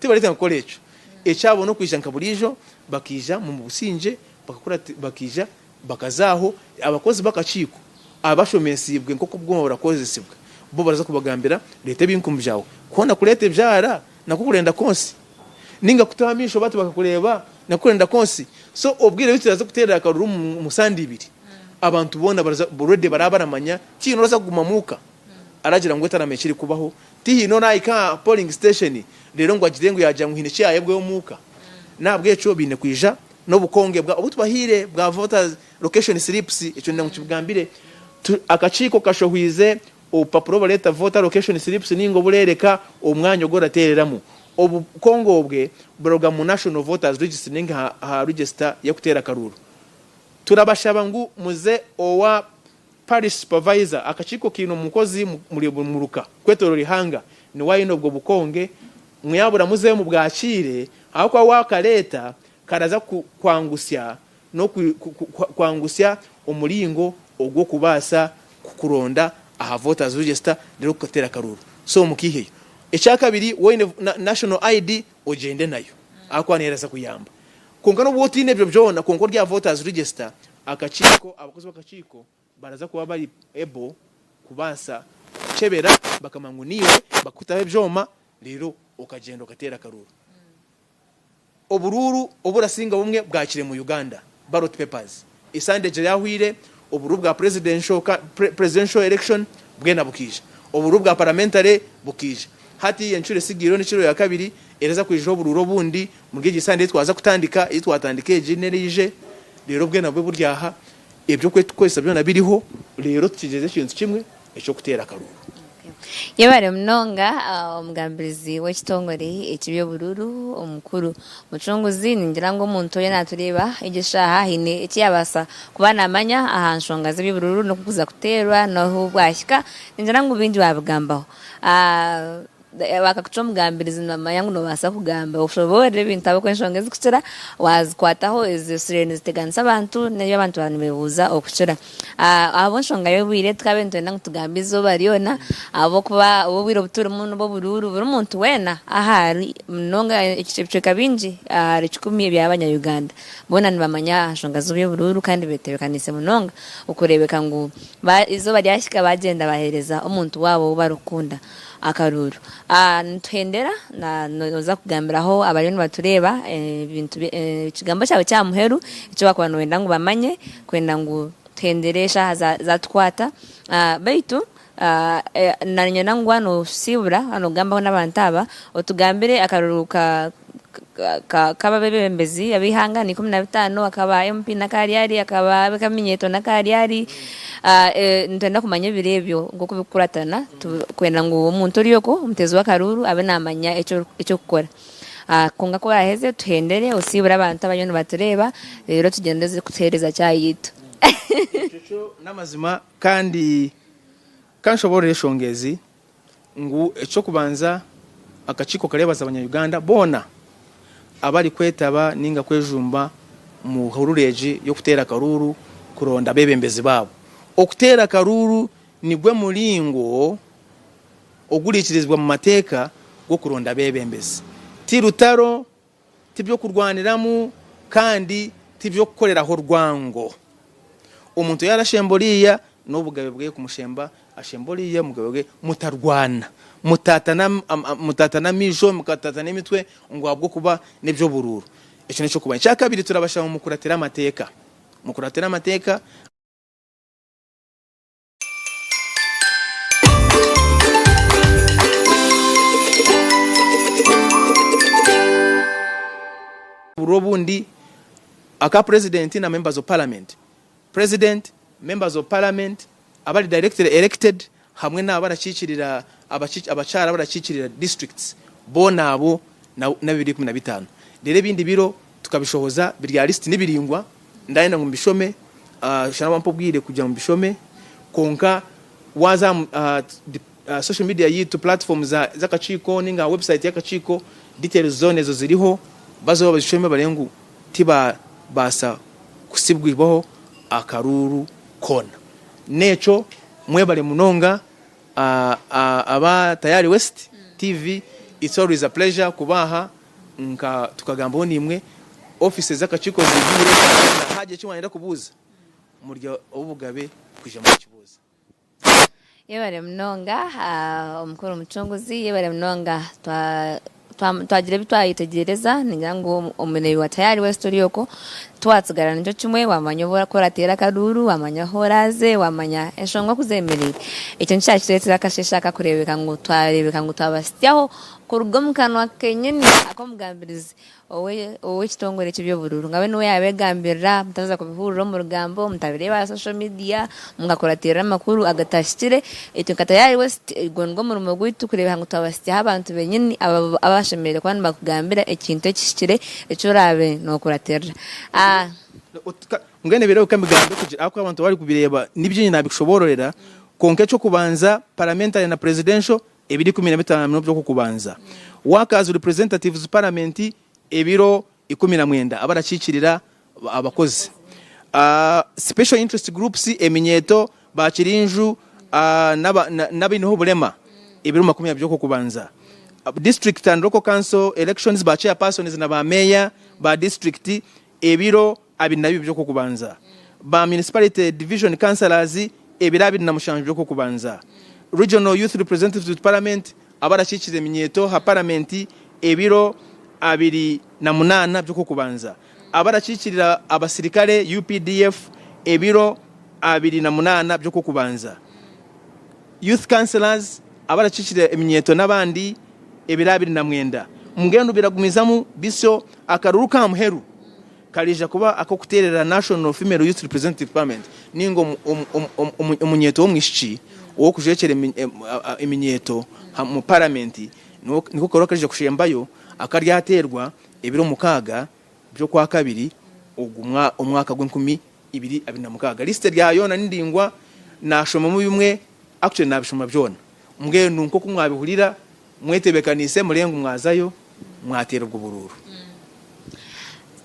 Tibarikuteeka kukora ekyo. Ekyabo n'okwija nka buriijo, bakaija omu busingye, bakakora bakaija bakaza aho. Abakozi b'akakiiko abashomesiibwe nk'oku obwoma burakozesibwa, bo baraza kubagambira, Reeta ebinkumu byawe. Hoona kureeta ebyara nakwo kurenda konsi? Ninga kutaho amaisho bati bakakureeba nakwo kurenda konsi? So obwire obu turaza kuteerera akaruru omu sande ibiri, abantu boona baraza already baraba baramanya, tihaine oraza kuguma muuka aragira ngu etaramanya ekirikubaho. Tihaine oraahika aha polling station reero ngu agire ngu yaagira ngu haine eki yaayebwayo omuuka. N'ahabw'ekyo baine kwija n'obukonge bwa obu tubahaire bwa voters location slips, ekyo nda ngu kibugambire. Akakiiko kashohwize obupapura obureeta voter location slips ninga obureereka omwanya ogu orateereramu. Obukonge obwe buraruga mu National Voters Registry ninga aha register y'okuteera akaruuru. Turabashaba ngu muze owa Parish Supervisor, Akakiiko kaine omukozi muri buri muruka kwetorora ihanga niwe aine obwo bukonge, mwabura muzeyo mubwakiire ahabw'okuba wakareeta karaza kwangusya n'okwangusya omuringo ogw'okubaasa kukuronda aha voters register reero kukateera akaruuru so mukaiheyo. Ekyakabiri waaba oine national ID ogyende nayo ahakuba niyo eraza kuyamba. Kwonka n'obu otaine ebyo byona kwonka ori aha voters register, akakiiko, abakozi b'akakiiko baraza kuba bari able kubaasa kukukyebera bakamanya ngu niiwe, bakakutaho ebyoma reero okagyenda okateera akaruuru. Oburuuru oburasinga bumwe bwakire mu Uganda, ballot papers, esande egyo yahwire, oburuuru bwa presidential presidential election bwena bukaija, oburuuru bwa parliamentary bukaija. Hati encuro esigaireho n'encuro ya kabiri ereza kwijaho oburuuru obundi omuri egi sande ei twaza kutandika, ei twatandika egi n'erije reero bwena bube buri aha. Eby'okwetukozesa byona biriho reero tukigyeze ekintu kimwe eky'okuteera akaruuru. Yebare munonga omugambirizi w'ekitongore eky'eby'oburuuru omukuru Mucunguzi. Ningira ngu omuntu oriyo natureeba egi eshaaha haine eki yabaasa kuba namanya aha nshonga z'eby'oburuuru n'okukuza kuteerwa n'obu bwahika. Ningira ngu bingi babigambaho. Bakakucwa omugambirizi nibamanya ngu noobaasa kugamba oshoboorore ebintu ahabw'okuba enshonga ezirikukira waazikwataho ezisire niziteganisa abantu n'ebi abantu baba nibeebuuza okukira. Ahabw'enshonga y'obwire tukaabaire nitwenda ngu tugambe eizooba ryona ahabw'okuba obu obwire obu turimu n'obw'oburuuru buri muntu weena ahu ari munonga ebicweka bingi ahari kikumi eby'abanya-Uganda boona nibamanya aha nshonga z'eby'oburuuru kandi betebeekaniise munonga okureebeka ngu eizooba ryahika baagyenda baaheereza omuntu waabo ou barikukunda. Akaruuru. Nituhendera noza kugambiraho abariyo nibatureeba ebintu ekigambo kyawe ky'aha muheru eki wakuba noyenda ngu bamanye kwenda ngu tuhendere eshaaha zatukwata. Beitu nanyenda ngu waaba nosiibura waaba nogambaho n'abantu aba otugambire akaruuru k'abebembezi ab'eihanga ni 15, akaba MP n'akaryari, akaba ab'eminyeeto n'akaryari. Nitwenda kumanya ebiro ebyo nk'oku birikukuratana kwenda ngu omuntu ori okwo omuteezi w'akaruuru abe naamanya eky'okukora. Kwonka ku oraaheze tuhendere osiibure abantu abariyo nibatureeba reero tugyende oze kutuheereza chai yaitu. Ekyo kyo n'amazima kandi ka nshoboorore enshonga ezi. Ngu eky'okubanza akakiiko kareebaza abanya-Uganda boona abarikwetaba ninga kwejumba omu hururu egi y'okuteera akaruuru kuronda abeebembezi baabo. Okuteera akaruuru nigwo muringo oguriikirizibwa omu mateeka gw'okuronda abeebembezi. Ti rutaro, ti by'okurwaniramu kandi ti by'okukoreraho rwango. Omuntu yaaba arashemba oriya, n'obugabe bwe kumushemba, ashembe oriya omugabe bwe, mutarwana, mutatana amaisho, mukatatana emitwe ngu ahabw'okuba n'eby'oburuuru. Ekyo n'eky'okubanza. Ekyakabiri turabashaba ngu mukuratire amateeka, mukuratire amateeka. Buri obundi aka president na members of parliament, president, members of parliament abari directly elected hamwe naabo abarakikirira abakyara abarakikirira districts boona abo na 2015 reero ebindi biro tukabishohoza biri aha list nibiringwa ndayenda ngu mbishome shana wampa obwire kugira ngu mbishome kwonka waza aha social media yitu platform z'akakiiko ninga aha website y'akakiiko details zoona ezo ziriho bazeho bazishome barebe ngu tibabaasa kusibwaho akaruuru koona. N'ekyo mwebare munonga aba Tayari West TV it's always a pleasure kuba aha nka tukagambaho naimwe. Offices z'akakiiko ziigwire haagira eki mwayenda kubuuza muri ab'obugabe kwija mukakibuuza. Yebare munonga omukuru Mucunguzi, yebare munonga twagira ebi twayetegyereza ningira ngu omureebi wa Tayari West ori okwo twatsigara nikyo kimwe wamanya obu orateera akaduuru, wamanya ahu oraaze, wamanya enshonga oku zemereire. Ekyo nikyo kyakitureetera akasheeshe aka kureebeka ngu twareebeka ngu twabasyaho kuruga omu kanwa kenyini ak'omugambirizi. Ow'ekitongore ky'eby'oburuuru ngu abe niwe yaabegambirira, mutaza kubihurira omu rugambo, mutabireeba aha social media, mukakuratirira amakuru agatahikire. Itwe nka Tayari West ogwo nigwo murimo gwaitu kureebeka ngu twabahitsyaho abantu benyini abashemereire kuba nibakugambira ekintu ekihikire eki oraabe nookuratirira. Mbwenu ebiro ka mbigambe kugira ahakuba abantu barikubireeba nibyo nyine nabikushoboororera kwonka eky'okubanza parliamentary na presidential Ebiro 15 by'okukubanza, Workers Representatives Parliament ebiro 19 abarakiikirira abakozi, Special Interest Groups eminyeeto, ba kirinju n'abaineho oburema ebiro 20 by'okukubanza. District and Local Council elections ba chairpersons na ba meeya ba district ebiro 22 by'Okwokubanza, ba Municipality Division Councillors ebiro 27 by'Okwokubanza, Regional Youth Representatives to Parliament abarakiikirira eminyeeto aha Paramenti ebiro 28 by'Okwokubanza, abarakiikirira abasirikare UPDF ebiro 28 by'Okwokubanza. Youth Councillors, abarakiikirira eminyeeto n'abandi ebiro 29. Mbwenu biragumizamu bisyo akaruru ka muheru kariija kuba ak'okuteerera National Female Youth Representative Parliament ninga omunyeeto w'omwishiki ow'okujwekyera eminyeeto omu Paramenti niko karuru akariija kushembayo akaryateerwa ebiro 6 by'Okwakabiri ogu omwaka gw'enkumi 2026. Lisiti eri aha yoona ni ndaingwa, naashomamu bimwe, actually naabishoma byona. Mbwenu nk'oku mwabihurira, mwetebeekaniise murebe ngu mwazayo mwateera obwo buruuru.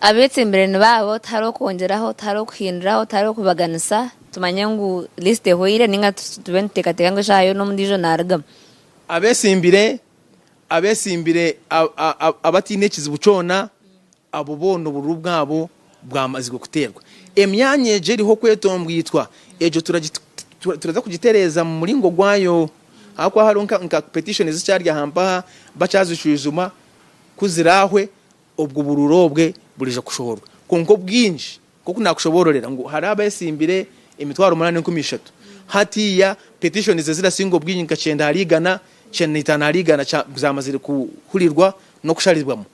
Abeetsimbire nibaabo, tihariho kwongyeraho, tihariho kuhinduraho, tihariho kubaganisa, tumanye ngu lisiti ehweire nainga tube nituteekateeka ngu eshaaha yoona ondiijo naarugamu. Abeetsimbire, abeetsimbire abataine ekizibu kyona Abo boona obururu bwabo bwamazirwe kuteerwa. Emyanya egyo eriho okwetombwitwa egyo turaza kugitereeza mu muringo gwayo ahakuba hariho nka petition ezikyari aha mpaha bakyazishwijuma ku ziraahwe obwo bururu obwe burija kushohorwa. Kwonka obwingi nk'oku naakushoboororera ngu hariho abeesimbire 8300 hatiiya petitions ezirasinga obwingi nka 90, 95 zamazire kuhurirwa n'okusharirwamu.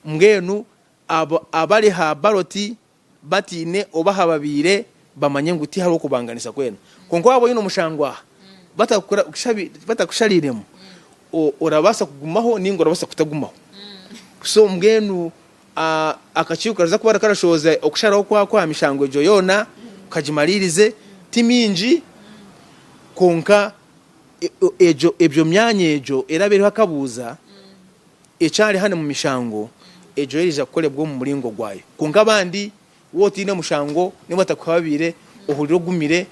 Mbwenu abo abari aha baloti bataine oba ahababaire bamanye ngu tihariho kubanganisa kwena. Kwonka waaba oine omushango aha batakushariiremu, orabaasa kugumaho nainga orabaasa kutagumaho. So mbwenu akakiiko karaza kuba karashohoza okusharaho kwako aha mishango egyo yoona kagimariirize. Ti mingi kwonka egyo myanya egyo eraba eriho akabuuza. Ekyari hanu omu mishango egyo eriija kukorebwa omu muringo gwayo. Kwonka abandi, waaba otaine mushango n'obu batakuhababiire, ohurire ogumire,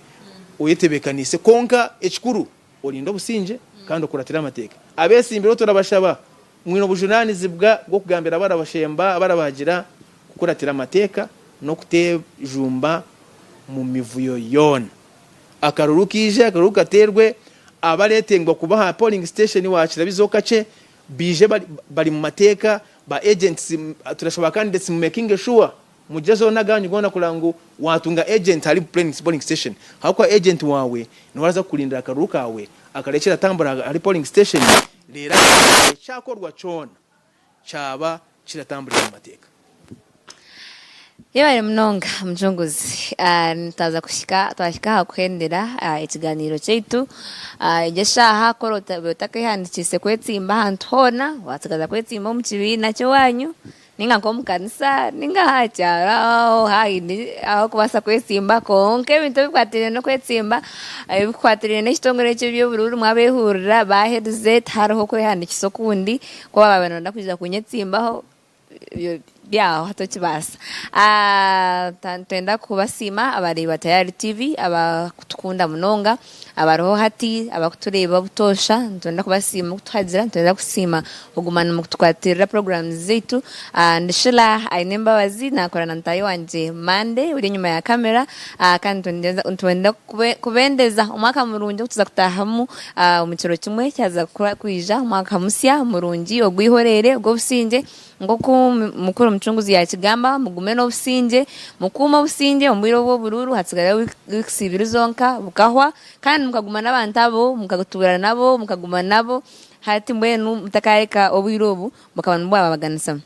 oyetebeekaniise. Kwonka ekikuru, orinde obusingye kandi okuratire amateeka. Abeetsimbirwe turabashaba, mwine obujunaanizibwa bw'okugambira abarabashemba, abarabahagira kukuratira amateeka n'okuteejumba mu mivuyo yoona. Akaruru kaije, akaruru kateerwe, abareetengwa kuba aha polling station waakira bizeho kakye, Baije bari mu mateeka, ba agents turashaba candidates mu makinge sure mugyezeho n'agaanyu goona kureba ngu watunga agent ahari polling station ahabw'okuba agent waawe niwe araza kukurindira akaruru kaawe akarekyere atambura ahari polling station reero ekyakorwa kyona kyaba kiratamburira omu mateeka. Yebare munonga Mucunguzi. Nitwaza kuhika twahika aha kuhendera ekiganiiro kyaitu. Egi eshaaha ku oraabe otakeehandiikiise kwetsimba ahantu hoona, waatsigaza kwetsimba omu kibiina ky'owaanyu nainga nk'omu kanisa nainga aha kyaro aho haine ahu orikubaasa kwetsimba kwonka ebintu ebikwatiraine n'okwetsimba, ebikwatiraine n'ekitongore ky'eby'obururu mwabeehurira baaherize tihariho kwehandiikisa okundi, ku waabaire nooyenda kwija kunyetsimbaho Ebyo byaho tokibaasa. Nitwenda kubasiima abareeba Tayari TV abakutukunda munonga, abariho hati, abakutureeba obutoosha, nitwenda kubasiima okutuhagira, nitwenda kusiima kuguma nimutukwatirira puroguraamu zaitu. Ndi Sheilah Ainembabazi naakora na mutaahi wangye Monday ori enyima ya kamera kandi nitwenda kubendeza omwaka murungi ogu tuza kutaahamu Omu kiro kimwe kyaza kwija omwaka musya murungi ogw'eihoreere, ogw'obusingye, nk'oku Mukuru Omucunguzi yaakigamba, mugume n'obusingye, mukuume obusingye omu bwire obu oburuuru, hatsigaire wiikisi ibiri zonka bukahwa, kandi mukaguma n'abantu abo, mukatuura nabo, mukaguma nabo, hati mbwenu mutakaareka obwire obu bukaba nibwababaganisamu.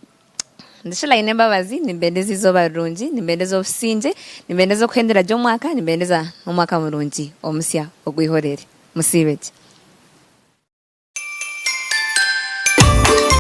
Ndi Sheila Ainembabazi, nimbendeza eizooba rirungi, nimbendeza obusingye, nimbendeza okuhendera gye omwaka, nimbendeza n'omwaka murungi omusya ogw'eihorere. Musiibe gye.